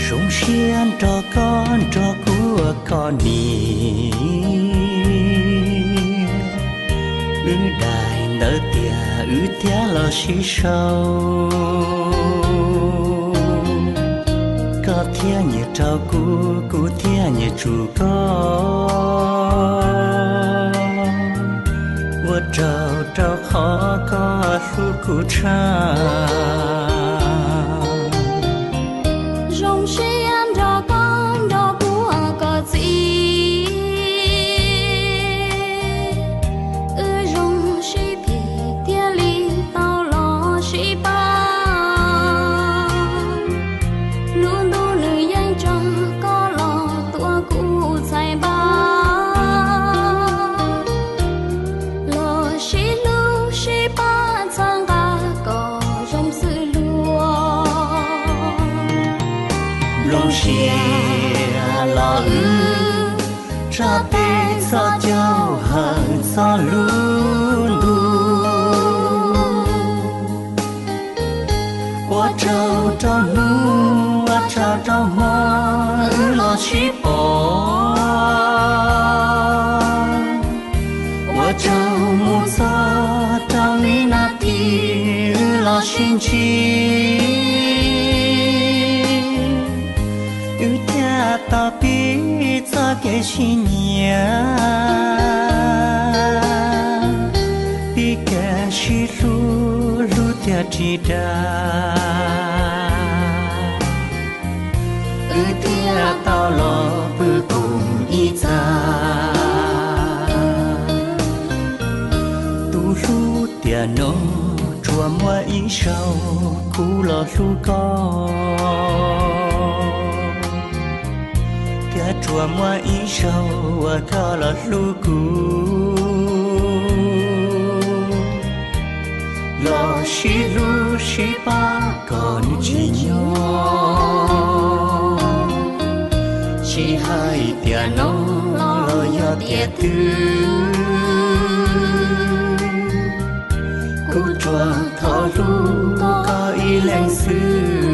Zoo siab nrog koj nrog kuv ua koj niam, wb daim ntawv tias wb thiaj los sib sau. Koj thiaj nyiam rau kuv, kuv thiaj nyiam tsum koj, ua tsaug rau qhov koj hlub kuv tshaj. Zoo siab nrog koj nrog kuv ua koj txiv, wb zoo sib phim thiaj li tau los sib pab. Lub ntuj nws yeej tso koj los tuav kuv txhais npab, los sib hlub sib pab txhawb nqa kom zoo xwb luag. Nplooj siab los wb tso tej txoj caug hawm txoj lub ntuj, ua tsaug rau hnub, ua tsaug rau hmo wb los sib pom, ua tsaug mus txog rau vib nab thib wb los sib ntsib, wb thiaj tau pib txoj kev sib nyiam, pib kev sib hlub hlub tiag tsis dag, wb thiaj tau los pw koom ib txha. Tus hlub tiam no tsuas muaj ib zaug kuv los hlub koj, thiab tsuas muaj ib zaug uas koj los hlub kuv, los sib hlub sib pab kom nws tsim nyog. Tsis hais tiam no los yog tiam twg, kuv tsuas thov hlub koj ib leeg xwb.